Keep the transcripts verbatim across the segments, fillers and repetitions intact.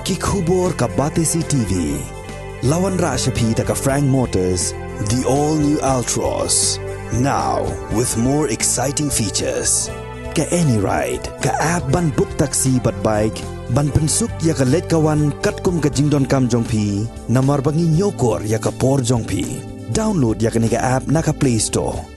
Ki khubor ka Batesi T V. La wanrah sha phi da ka Frank Motors, the all new Altroz. Now with more exciting features. Ka AnyRide, ka app ban book taxi bad bike, ban pynsuk ïa ka leit ka wan katkum ka jingdonkam jong phi, namar ba ngi ñiewkor ïa ka por jong phi. Download ïa kane ka app na ka Play Store.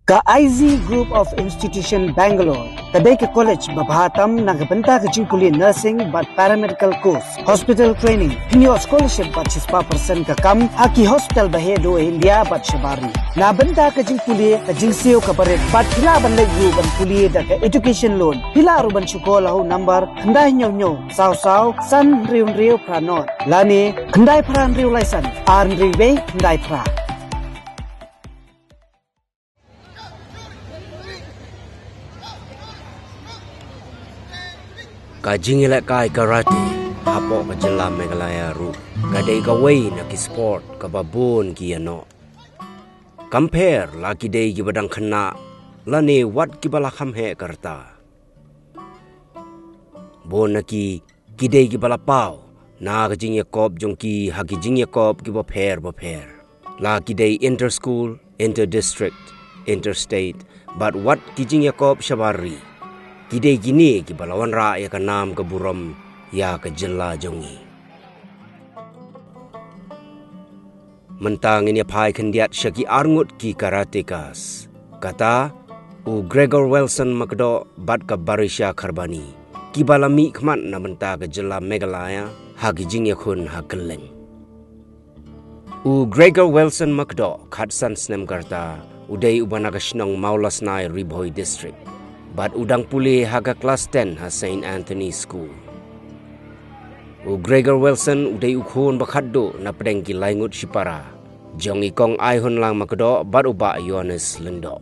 Ka I Z Group of Institution Bangalore ka dei ka college ba bha tam na ka bynta ka jingpule nursing bad paramedical course, hospital training. Phin ïoh scholarship bad shispah percent ka kam ha ki hospital ba heh duh ha India bad shabar ri. Na bynta ka jingpule, ka jingsiew kaba rit bad phi lah ban leit ruh ban pule da ka education loan. Phi lah ruh ban shu call ha u number khyndai hynñiew hynñiew saw saw san hynriew hynriew phra nod lane khyndai phra hynriew lai san ar hynriew wei khyndai phra. Ka jingïalehkai karate hapoh ka jylla Meghalaya ruh ka dei kawei na ki sport kaba bun ki ïa noh. Kam pher la ki dei kiba dang khynnah lane wat kiba la kham heh ka rta. Bun na ki, ki dei kiba la paw na ka jingïakop jong ki ha ki jingïakop kiba pher ba pher. La ki dei inter school, inter district, inter state, bad wat ki jingïakop shabar ri. Ki dei kine kiba la wanrah ïa ka nam ka burom ïa ka jylla jong ngi. Mynta ngin ïa phai khyndiat sha ki arngut ki karatekas. Kata, u Gregor Wilson Makdoh bad ka Barisha Kharbani, kiba la mih khmat na bynta ka jylla Meghalaya ha ki jingïakhun ha kylleng. U Gregor Wilson Makdoh, khatsan snem ka rta, u dei uba na ka shnong Mawlasnai, Ri Bhoi District, bad u dang pule ha ka klas ten ha Saint Anthony School. U Gregor Wilson u dei u khun ba khatduh na pdeng ki laingut shipara jong i Kong Aihunlang Makdoh bad u Bah Yohanes Lyngdoh.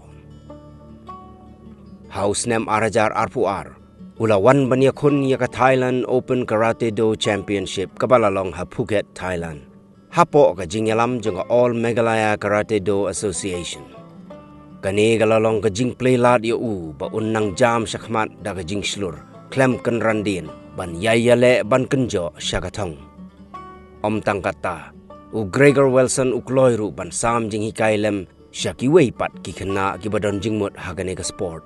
Ha u snem ar hajar arphew ar, u la wan ban ïakhun ïa ka Thailand Open Karate Do Championship kaba la long ha Phuket, Thailand, hapoh ka jingïalam jong ka All Meghalaya Karate Do Association. Kane ka la long ka jingplie lad ïa u ba un nang jam shakhmat da ka jingshlur khlem kynran dien ban ïai ïaleh ban kynjoh sha ka thong. Ym tang katta, u Gregor Wilson u kloi ruh ban sam jinghikai lem sha kiwei pat ki khynnah kiba don jingmut ha kane ka sport.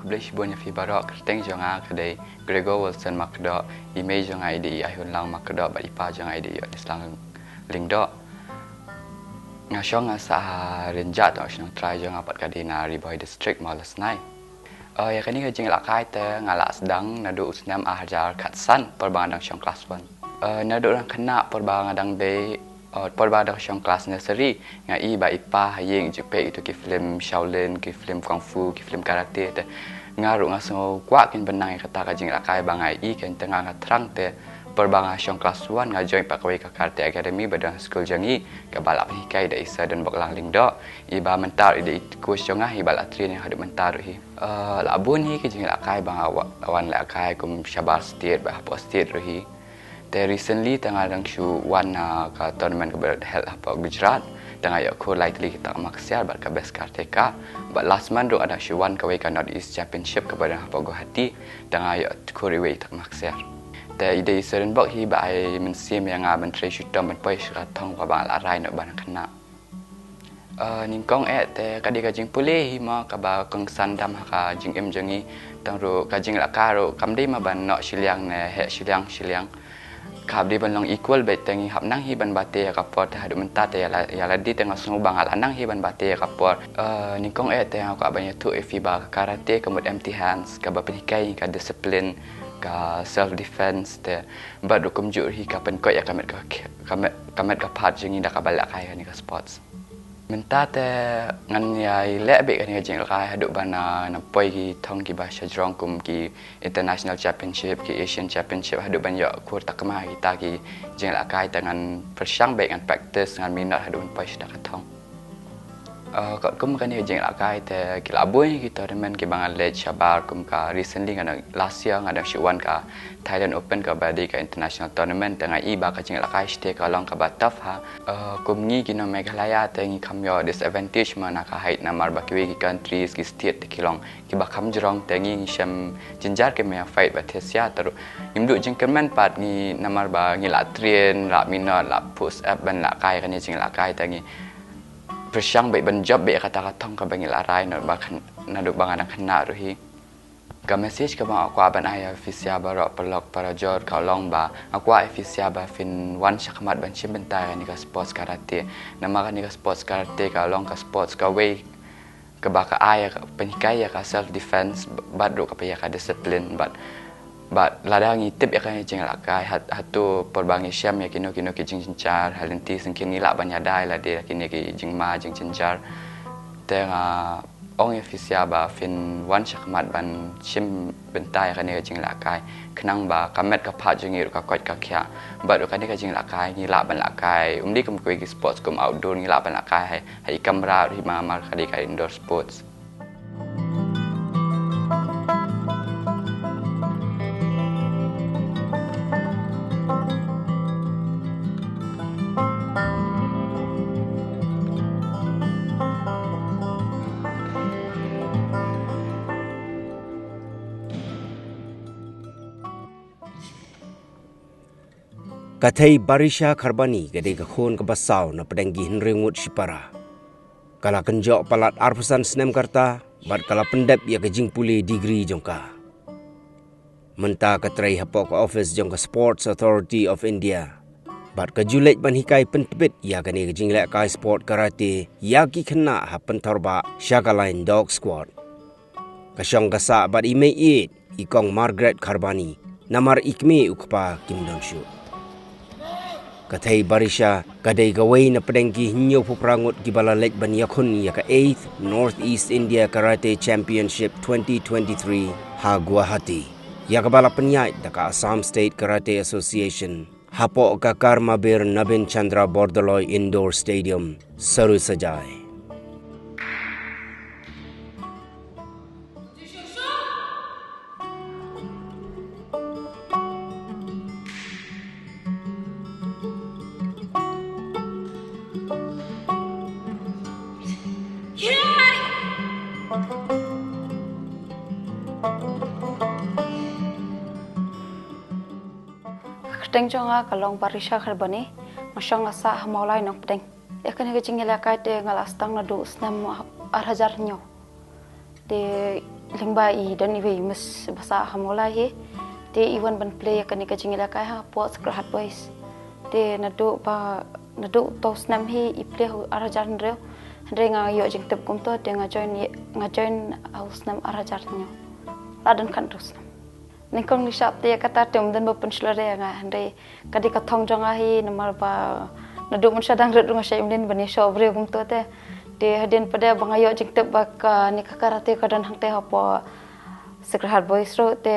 Khublei shibun ïa phi baroh. Kyrteng jong nga ka dei Gregor Wilson Makdoh, i mei jong nga i dei i Aihunlang Makdoh bad i pa jong nga i dei i Yohaneslang Lyngdoh. Nga shong nga sah ha Rynjah, tang shnong trai jong nga pat ka dei na Ri Bhoi District, Mawlasnai. Eh, ïa kane ka jingïalehkai te nga la sdang naduh u snem ar hajar khatsan por ba nga dang shong klas one. Eh, naduh dang khynnah por ba nga dang dei, eh, por ba dang shong klas nursery, nga i ba i pa ha ïing ju peit ïa ki film Shaolin, ki film kung fu, ki film karate te. Nga ruh nga sngew kwah kein ban nang ïa kata ka jingïalehkai ba nga i kein, te nga nga thrang te por ba nga shong klas one nga join pat kawei ka karate academy ba don ha skul jong ngi, kaba la pynhikai da i Sir Donboklang Lyngdoh, i ba mynta ruh i dei i coach jong nga, i ba la train ïa nga haduh mynta ruh hi. Eh, la bun hi ki jingïalehkai ba nga wa-, wan lehkai kum shabar state bad hapoh state ruh hi. Te recently te nga dang shu wan na ka tournament kaba held hapoh Gujarat. Te nga ïoh khur lai tylli ki takma ksiar bad ka best karateka. Bad last month ruh nga dang shu wan kawei ka North East Championship kaba dang hapoh Guwahati. Te nga ïoh khur iwei i takma ksiar. Te i dei i Sir Donbok hi ba ai mynsiem ïa nga ban trei shitom ban poi sha ka thong kaba nga la rai naduh ba nga khynnah. Uh, nyngkong eh te ka dei ka jingpule hi mo kaba kongsan dam ha ka jingim jong ngi. Tang ruh ka jinglehkai ruh kam dei mo ban noh shiliang ne heh shiliang shiliang. Ka hap dei ban long equal bad te ngi hap nang hi ban bate ïa ka por te haduh mynta te ïa la, ïa lade te nga sngew ba nga la nang hi ban bate ïa ka por. Uh, nyngkong eh te nga kwah ban ïathuh ïa phi ba ka karate ka mut empty hands, kaba pynhikai ka discipline, ka self defense te bad ruh kumjuh hi ka pynkoit ïa ka met ka, ka met, ka met ka phad jong ngi da kaba lehkai kane ka sports. Mynta te ngan ïai leh beit kane ka jinglehkai haduh ban, ah, nang poi ki thong kiba shajrong kum ki international championship, ki Asian championship, haduh ban ïoh kur takma kita ki jinglehkai te ngan pyrshang beit, ngan practice, ngan minot haduh ban poi sha ka thong. Uh, katkum kane ka jinglehkai te ki la bun ki tournament kiba nga leit shabar, kum ka recently nga dang, last year nga dang shu wan ka Thailand Open kaba dei ka international tournament, te nga i ba ka jinglehkai shatei ka long kaba tough ha. Uh, kum ngi ki nong Meghalaya te ngi kham ïoh disadvantage mo na ka height namar ba kiwei ki countries, ki state te ki long kiba kham jrong, te ngi ngi shem jynjar ki mih ïa fight bad thesia, te ruh ngim duh jingkyrmen pat ngi namar ba ngi la train, la minot, la push up ban lehkai kane ka jinglehkai, te ngi pyrshang beit ban jop beit ïa kata ka thong kaba ngi la rai, naduh ba khan, naduh ba nga dang khynnah ruh hi. Ka message kaba nga kwah ban ai ïa phi sha baroh paralok parajor ka long ba nga kwah ïa phi sha ba phin wan shakhmat ban shim bynta ïa kane ka sports karate. Namar kane ka sports karate ka long ka sports kawei kaba ka ai ïa ka, pynhikai ïa ka self defense, bad ruh ka pynhikai ïa ka discipline, bad, bad lada ngi tip ïa kane ka jinglehkai, hat, hato por ba ngi shem ïa kino kino ki jingjynjar ha lynti syngkien ngi lah ban ïada ïa lade ïa kine ki jingma jingjynjar. Te nga ong ïa phi sha ba phin wan shakhmat ban shim bynta ïa kane ka jinglehkai, khnang ba ka met ka phad jong ngi ruh ka koit ka khiah. Bad ruh kane ka jinglehkai ngi lah ban lehkai, ym dei kum kiwei ki sports kum outdoor, ngi lah ban lehkai ha, ha i kamra ruh hi mo, namar ka dei ka indoor sports. Ka Thei Barisha Kharbani ka dei ka khun kaba saw na pdeng ki hynriew ngut shipara. Ka la kynjoh palat arphew san snem ka rta bad ka la pyndep ïa ka jingpule degree jong ka. Mynta ka trei hapoh ka office jong ka Sports Authority of India bad ka ju leit ban hikai pyntbit ïa kane ka jinglehkai sport karate ïa ki khynnah ha Pynthor Bah sha ka lain dog squad. Ka shong ka sah bad i mei ïeit, i Kong Margaret Kharbani, namar i kmie u kpa kim don shuh. Ka Thei Barisha ka dei kawei na pdeng ki hynñiewphew phra ngut kiba la leit ban ïakhun ïa ka eighth North East India Karate Championship twenty twenty-three ha Guwahati, ïa kaba la pynïaid da ka Assam State Karate Association hapoh ka Karmabir Nabin Chandra Bordoloi Indoor Stadium, Sarusajai. Ka kyrteng jong nga ka long Barisha Kharbani, nga shong nga sah ha Mawlai Nongpdeng. Ïa kane ka jingïalehkai te nga la sdang naduh u snem ar hajar hynñiew. Te lyngba i don iwei i miss ba sah ha Mawlai hi. Te i wan ban plie ïa kane ka jingïalehkai hapoh Sacred Heart Boys. Te naduh ba, naduh uto u snem hi i plie ha u ar hajar hynriew. Hynrei nga ïoh jingtip kumto te nga join, nga join ha u snem ar hajar hynñiew. La don khatar u snem. Nyngkong lei shap te ïa kata te ym don ba pynshlur ïa nga, hynrei ka dei ka thong jong nga hi namar ba naduh mynshuwa dang rit ruh nga shait mlien ban ïashoh briew kumto te. Te hadien pat de ba nga ïoh jingtip ba kane ka karate ka don hangtei hapoh Sacred Heart Boys ruh te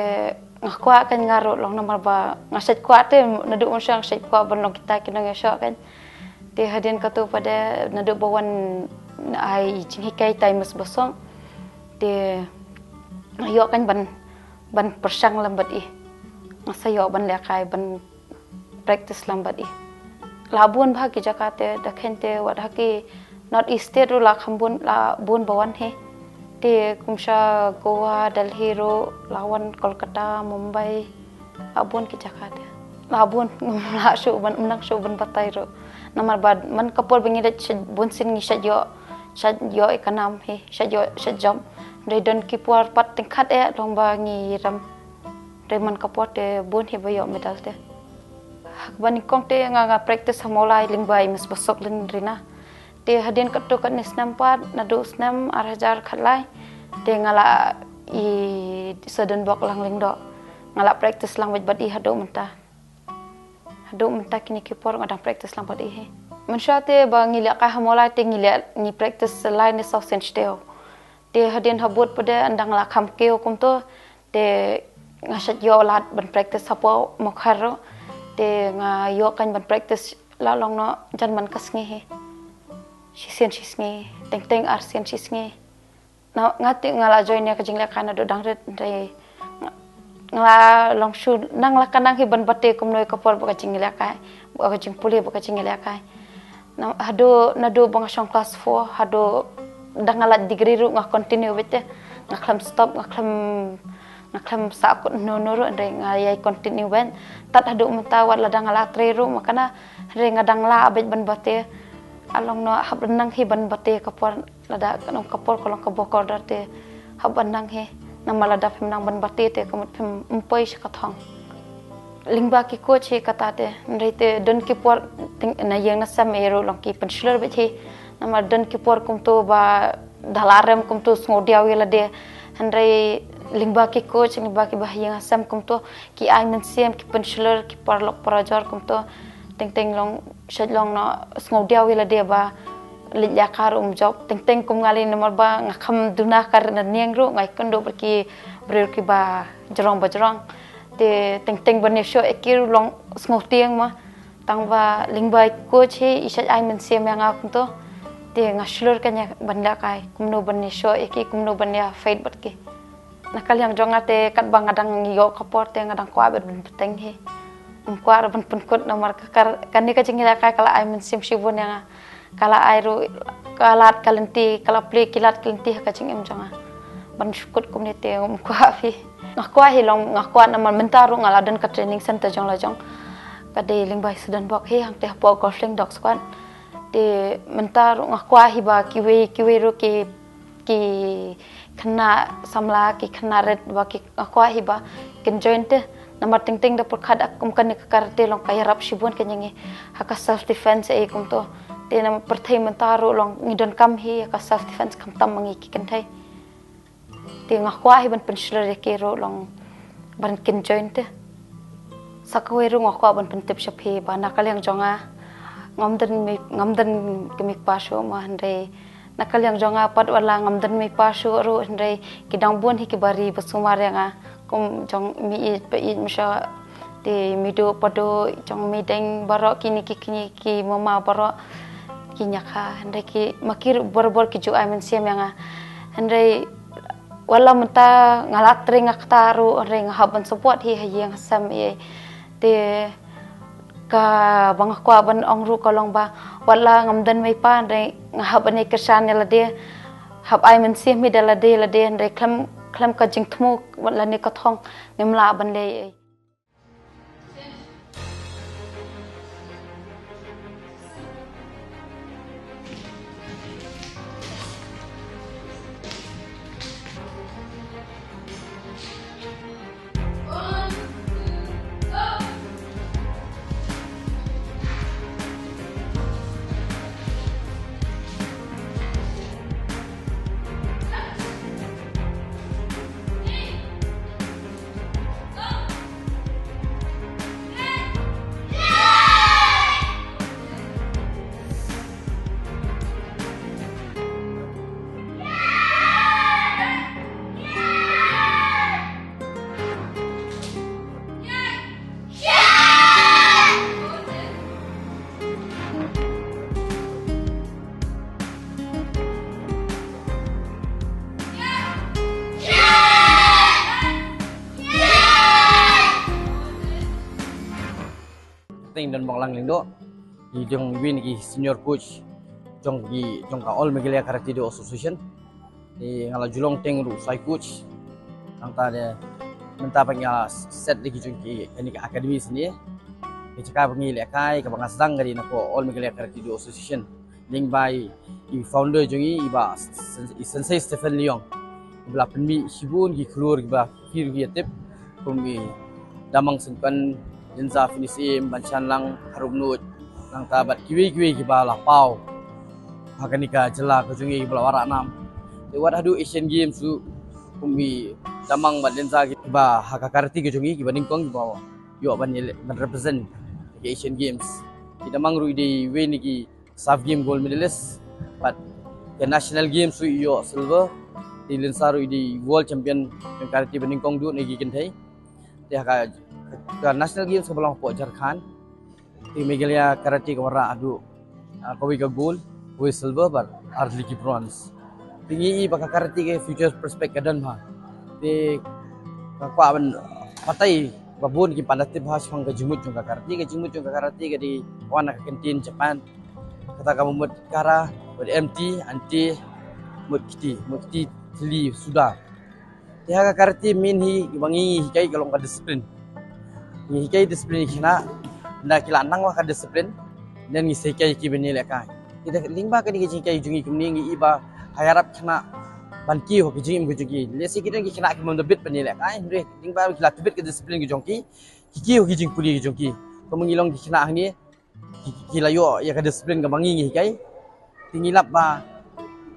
nga kwah kan nga ruh long namar ba nga shait kwah te naduh mynshuwa nga shait kwah ban long kita ki nongïashoh kan. Te hadien kato pat de naduh ba wan ai jinghikai tai Miss Basong. Te nga ïoh kan ban ban pyrshang lem bad i. Nga sa ïoh ban lehkai ban practice lem bad i. La bun bha ki jaka te da khein te wat ha ki North East te ruh la kham bun, la bun ba wan hi. Te kumsha Goa, Delhi ruh, la wan Kolkata, Mumbai. La bun ki jaka te. La bun ngam lah shuh ban, ym nang shuh ban batai ruh. Namar ba man ka por ba ngi leit sha bun sien ngi shait ïoh Shait ïoh ïa ka nam hi, shait ïoh, shait jop. Hynrei don ki por pat tyngkhat eh long ba ngi rem. Hynrei man ka por te bun hi ba ïoh medal te. Ha kaba nyngkong te nga, nga practice ha Mawlai lyngba i Miss Basuk Lynrina. Te hadien katto katne snem pat, naduh snem ar hajar khatlai, te nga la ïoh sdang bok lang lyngdoh. Nga la practice lang beit bad i haduh mynta. Haduh mynta kine ki por nga dang practice lang bad i hi. Mynshuwa te ba ngi lehkai ha Mawlai te ngi leh, ngi practice lai ne saw sien shuh. Te hadien ha bud pat de ynda nga la kham kiew kumto, te nga shait ïoh lad ban practice hapoh Mawkhar ruh. Te nga ïoh kan ban practice la long noh jan man ka sngi hi. Shisien shisngi, teng teng ar sien shisngi. Na, nga te nga la join ïa ka jinglehkai naduh dang rit, hynrei nga, nga la long shu nang la ka nang hi ban bate kumno ïa ka por bad ka jinglehkai, bad ka jingpule bad ka jinglehkai. Na, haduh, naduh ba nga shong class four, haduh da nga lait degree ruh nga continue beit te. Nga khlem stop, nga khlem, nga khlem sahkut no no ruh, hynrei nga ïai continue beit. Tad haduh mynta wat lada nga la trei ruh ma kana, hynrei nga dang lah beit ban bate. A long noh hap nang hi ban bate ka por. Lada ka long ka por ka long ka bor kordor te hap ban nang hi. Namar lada phim nang ban bate te ka mut phim ym poi sha ka thong. Lyngba ki coach hi kata te, hynrei te don ki por ting-, na ïing na sem ei ruh long ki pynshlur beit hi. Namar don ki por kumto ba da la rem kumto sngewdiaw ïa lade. Hynrei lyngba ki coach, lyngba ki ba ha ïing ha sem kumto ki ai mynsiem, ki pynshlur, ki paralok parajor kumto. Teng teng long, shait long noh sngewdiaw ïa lade ba leit ïa ka ruh ym jop. Teng teng kum nga lei namar ba nga kham duna ka ri na niang ruh, nga ïakynduh bad ki briew kiba jrong ba jrong. Te teng teng ban ïashoh ïa ki ruh long sngewtieng ma. Tang ba lyngba i coach hi i shait ai mynsiem ïa nga kumto. Te nga shlur kan ïa ban lehkai kumno ban ïashoh ïa ki, kumno ban ïa fight bad ki. Na ka liang jong nga te katba nga dang ïoh ka por te nga dang kwah beit ban bteng hi. Ym kwah ruh ban pynkut namar ka kar, kane ka jinglehkai ka la ai mynsiem shibun ïa nga. Ka la ai ruh, ka lad ka lynti, ka la plie ki lad ki lynti ha ka jingim jong nga. Ban shu kut kumne te ym kwah phi. Nga kwah hi long, nga kwah namar mynta ruh nga la don ka training center jong la jong. Ka dei lyngba i Sudan Bok hi hangte hapoh Golf Link Dog Squad. Te mynta ruh nga kwah hi ba kiwei kiwei ruh ki ki khynnah samla, ki khynnah rit ba ki, nga kwah hi ba kin join te. Namar teng teng da pyrkhat kum kane ka karate long ka ïarap shibun ka jong ngi ha ka self defense ei kumto. Te namar pyrthei mynta ruh long ngi donkam hi ha ka self defense khamtam ma ngi ki kynthei. Te nga kwah hi ban pynshlur ïa ki ruh long ban kin join te. Sa kawei ruh nga kwah ban pyntip sha phi ba na ka liang jong nga ngam don mei, ngam don ka mei kpa shuh ma, hynrei na ka liang jong nga pat wat la ngam don mei kpa shuh ruh hynrei ki dang bun hi kiba ri ba sumar ïa nga. Kum jong mei ïeit pa ïeit mynshuwa, te mei duh pa duh, jong mei deng baroh kine ki kñi ki mama baroh ki ñiah ha, hynrei ki ma ki ruh barabor ki ju ai mynsiem ïa nga. Hynrei wat la mynta nga la trei nga kata ruh, hynrei nga hap ban support hi ha ïing ha sem ei. Te kaba nga kwah ban ong ruh ka long ba wat la ngam don mei pa, hynrei nga hap ban ïai kyrshan ïa lade. Hap ai mynsiem hi da lade lade, hynrei khlem, khlem ka jingthmu lane ka thong ngim lah ban leh ei. Teng don bang lang leng do. Ki jong win ki senior coach jong ki, jong ka All Meghalaya Karate Do Association. Te nga la ju long teng ruh sai coach. Nangta de mynta pat nga set de ki jong ki, kane ka academy sini. Ki jaka ba ngi lehkai kaba nga sdang ka dei na ka All Meghalaya Karate Do Association. lyngba i founder jong i, i Bah Sen-, i Sensei Stephen Leung. Ba la pynmih shibun ki khlur kiba phi ruh phi ïa tip, kum i Damang Syngkon, Lyngsa Phineas Syiem, Banshanlang Haruknuid, nangta bad kiwei kiwei kiba la paw ha kane ka jylla ka jong i kiba la wanrah nam. Te wat haduh Asian Games ruh, kum i Damang bad Lyngsa kiba ha ka karate ka jong i kiba nyngkong kiba ïoh ban ïaleh, ban represent ka Asian Games. I Damang ruh i dei iwei na ki Sub Game gold medalist, bad ka National Games ruh i ïoh silver. Te i Lyngsa ruh i dei world champion jong karate ba nyngkong duh na ki kynthei. Te ha ka, ka National Gages kaba long hapoh Jharkhand, te Meghalaya Karate ka wanrah haduh, ah, kawei ka gold, kawei silver bad ar tylli ki bronze. Te ngi i ba ka karate ka future prospect ka don bha. Te nga kwah ban batai ba bun kim pat da tip bha shaphang ka jingmut jong ka karate. Ka jingmut jong ka karate ka dei wan na ka ktien Japan. Kata ka mut kara, mut M T, ante, mut kti, mut kti, thli, suda. Te ha ka karate main hi ba ngi hikai ka long ka discipline. Ngi hikai discipline ki khynnah, nda ki la nang wa ka discipline, then ngi sa hikai ki ban ïalehkai. Kita lyngba kane ka jinghikai jong ngi kumne ngi i ba ha ïarap khynnah ban kiew ha ka jingim ka jong ki. Lehse ki don ki khynnah ki bym da bit ban ïalehkai, hynrei lyngba ki la tbit ka discipline ka jong ki, ki kiew ha ka jingpule ka jong ki. Kumba ngi long ki khynnah hangne, ki, ki la ïoh ïa ka discipline kaba ngi ngi hikai. Te ngi lap ba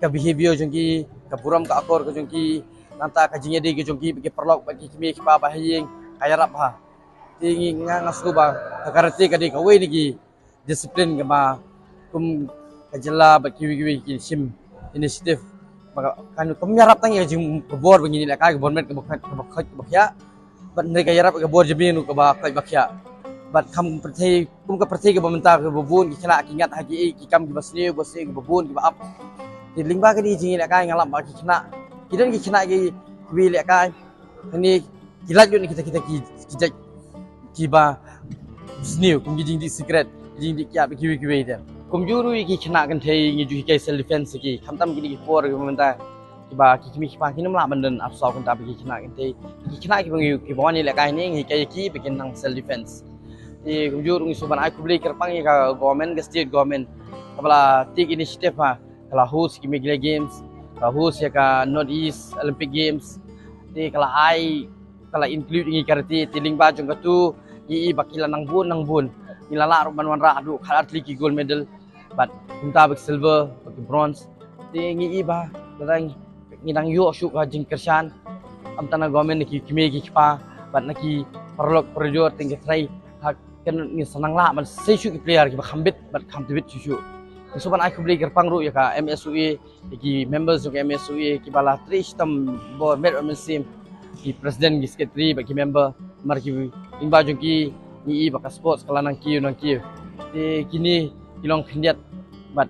ka behavior jong ki, ka burom ka akor ka jong ki, nangta ka jingïadei ka jong ki bad ki paralok bad ki kmie ki kpa ba ha ïing ka ïarap bha. Te ngi, nga, nga sngew ba ka karate ka dei kawei na ki discipline kaba kum ka jylla bad kiwei kiwei ki shim initiative ba kan kum ïarap tang ïa ka jingkabor ba ngi ïalehkai, ka bor met kaba khoit, kaba khoit, kaba khiah. Bad hynrei ka ïarap ïa ka bor jylliew ruh kaba khoit ba khiah. Bad kum pyrthei, kum ka pyrthei kaba mynta kaba bun ki khynnah ki ngat ha ki, ki kam kiba sniew, ba sniew kiba bun kiba ap. Te lyngba kane ka jingïalehkai nga lap ba ki khynnah, ki don ki khynnah ki, kiba ïalehkai, kane ki lait lut na kita, kita ki, ki jait kiba sniew, kum ki jingdih sikret, ki jingdih kiad, kiwei kiwei te. Kumjuh ruh ïa ki khynnah kynthei ngi ju hikai self defense ïa ki, khamtam kine ki por kiba mynta kiba ki kmie ki kpa kim lah ban don ap saw kynta ba ki khynnah kynthei. Ki khynnah kiba ngi, kiba wan ïalehkai hangne ngi hikai ïa ki ba kin nang self defense. Te kumjuh ruh ngi sngewbha ban ai khublei kyrpang ïa ka government, ka state government, kaba la take initiative ha, ka la host ki Meghalaya Games, ka la host ïa ka North East Olympic Games. Te ka la ai, ka la include ngi karate, te lyngba jong katu ngi i ba ki la nang bun nang bun. Ngi la lah ruh ban wanrah haduh khatar tylli ki gold medal, bad kumta ba ki silver, ba ki bronze. Te ngi i ba lada ngi dang ïoh shuh ka jingkyrshan, ym tang na government, na ki kmie ki kpa bad na ki paralok parajor, te ngi trai ha kan ngi sa nang lah ban sei shuh ki player kiba kham bit bad kham tbit shuh shuh. Ngi sngewbha ban ai khublei kyrpang ruh ïa ka M S O A, ïa ki members jong ka M S O A kiba la trei shitom bor met bad mynsiem, ki president, ki secretary bad ki member, namar ki, lyngba jong ki ngi i ba ka sports ka la nang kiew nang kiew. Te kine ki long khyndiat bad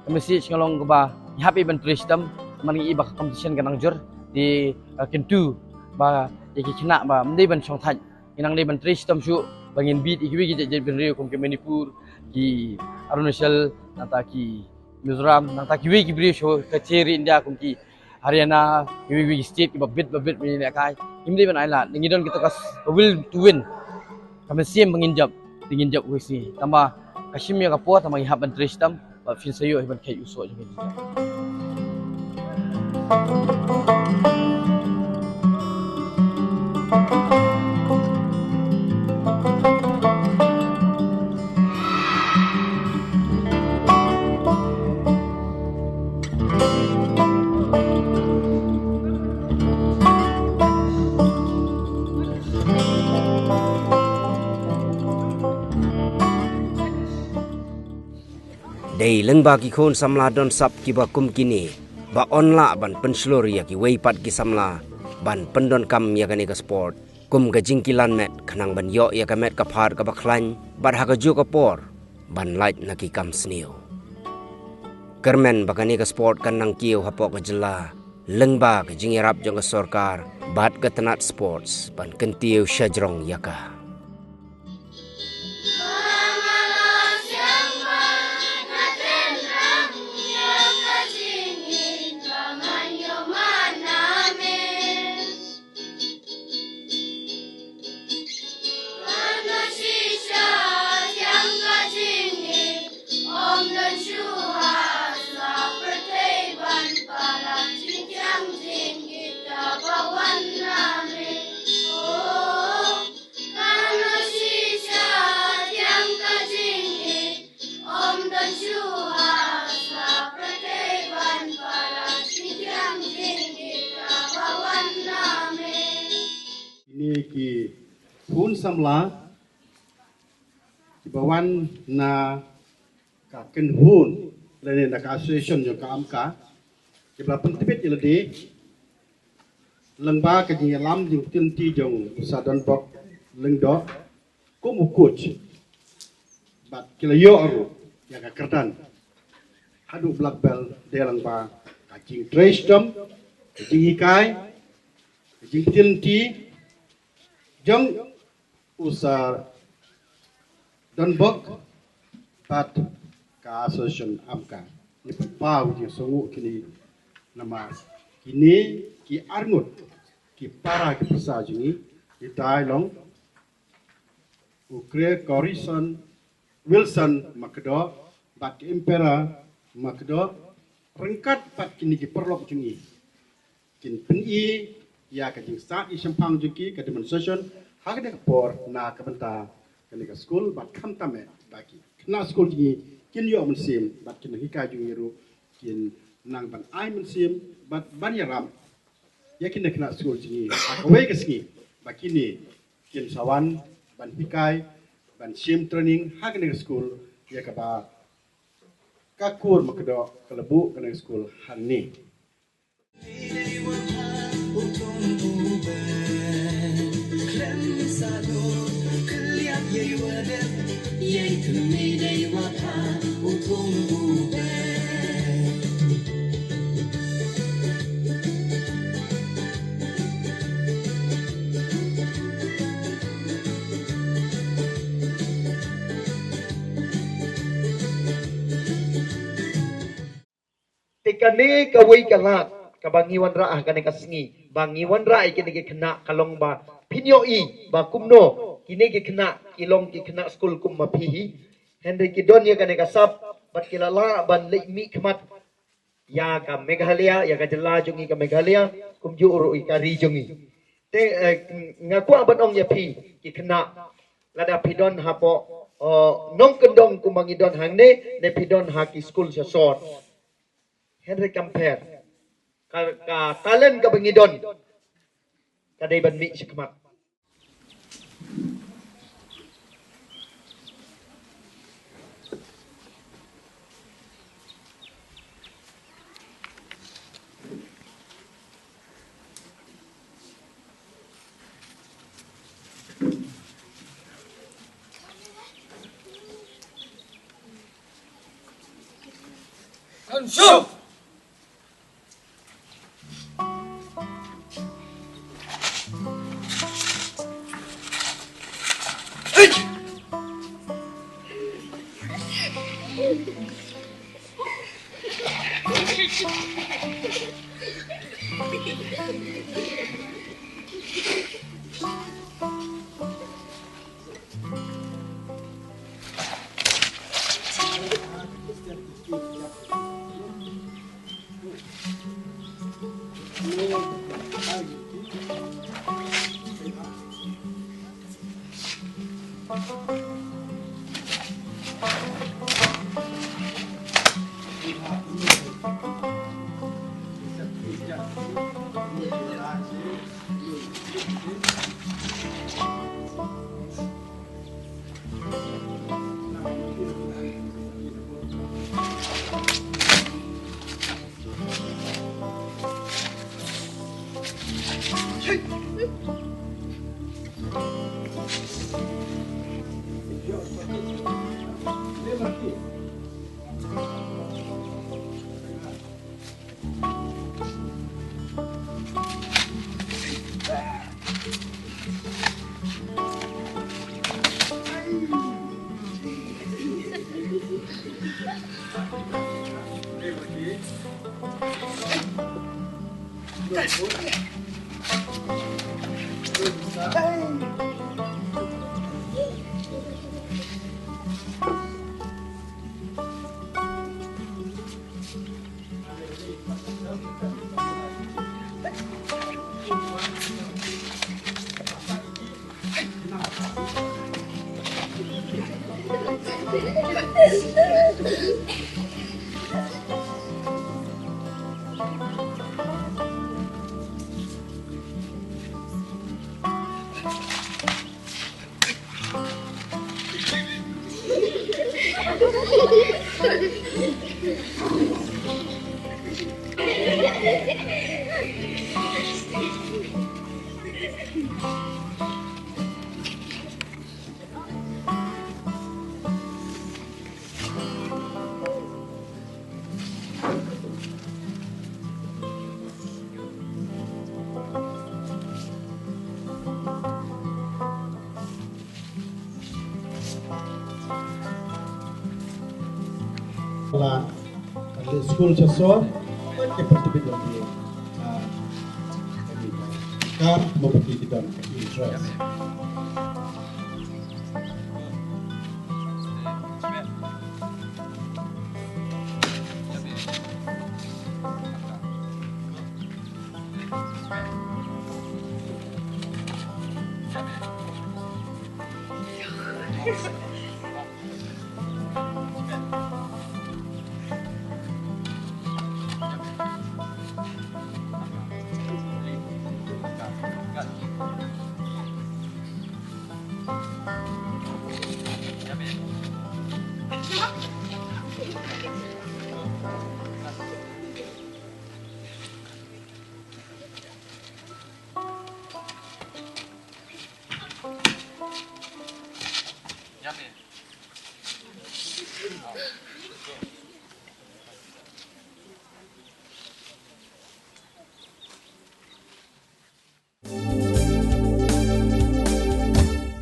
ka message ka long kaba ngi hap i ban trei shitom, namar ngi i ba ka competition ka nang jur. Te, eh, kyntu ba ïa ki khynnah ba ym dei ban shongthait, ngi nang dei ban trei shitom shuh ba ngin beat ïa kiwei ki jait jait bynriew kum ki Manipur, ki Arunachal, nangta ki Mizoram, nangta kiwei ki briew sha kata ka ri India kum ki Haryana, kiwei kiwei ki state kiba bit ba bit ba ngi ïalehkai. Ngim dei ban ailad, ngi don kita ka s-, ka will to win. Ka mynsiem ba ngin jop, te ngin jop kawei sngi. Tangba ka shim ïa ka por, tangba ngi hap ban trei shitom, ba phin sa ïoh hi ban kheit u soh jong ngi. Dei lyngba ki khun samla don sap kiba kum kine ba yn lah ban pynshlur ïa kiwei pat ki samla ban pyndonkam ïa kane ka sport kum ka jingkilan met, khnang ban ïoh ïa ka met ka phad kaba khlaiñ, bad ha kajuh ka por ban lait na ki kam sniew. Kyrmen ba kane ka sport kan nang kiew hapoh ka jylla lyngba ka jingïarap jong ka sorkar bad ka tnat sports ban kyntiew shajrong ïa ka. Ki hun samla kiba wan na ka kynhun lane na ka association jong ka AMCA kiba la pyntbit ïa lade lyngba ka jingïalam jingpynti jong u Sir Donbok Lyngdoh kum u coach. Bad ki la ïoh ruh ïa ka kyrdan haduh black belt dei lyngba ka jingtrei shitom, ka jinghikai, ka jingpynti jong u Sir Donbok bad ka association AMCA. Ngi pynpaw jingsngewnguh kine namar kine ki arngut ki para ki pyrsa jong ngi, ki dei long u Gregory Son Wilson Makdoh bad ka Emperor Makdoh ryngkat bad kine ki paralok jong ngi kin pyni ïa ka jingstad ïashemphang jong ki, ka demonstration ha kane ka por na ka bynta kane ka skul bad khamtam eh ba ki khynnah skul jong ngi kin ïoh mynsiem bad ki nonghikai jong ngi ruh kin nang ban ai mynsiem bad ban ïarap ïa kine khynnah skul jong ngi ha kawei ka sngi ba kine kin sa wan ban hikai, ban shim training ha kane ka skul ïa kaba ka kur Makdoh ka la buh kane ka skul hangne. Te kane kawei ka lad kaba ngi wanrah ha kane ka sngi ba ngi wanrah ïa kine ki khynnah ka long ba phin ïohi ba kumno kine ki khynnah ki long ki khynnah skul kum ma phi hi. Hynrei ki don ïa kane ka sap bad ki la lah ban leit mihkhmat ïa ka Meghalaya, ïa ka jylla jong ngi ka Meghalaya, kumjuh ruh ïa ka ri jong ngi. Te, eh, nga kwah ban ong ïa phi ki khynnah, lada phi don hapoh, eh, nongkyndong kumba ngi don hangne ne phi don ha ki skul sha sor, hynrei kam pher. Ka, ka talent kaba ngi don ka dei ban mih shakhmat. La, la school cha sor, ke participate dong di. Ah, ka mo participate dong interest.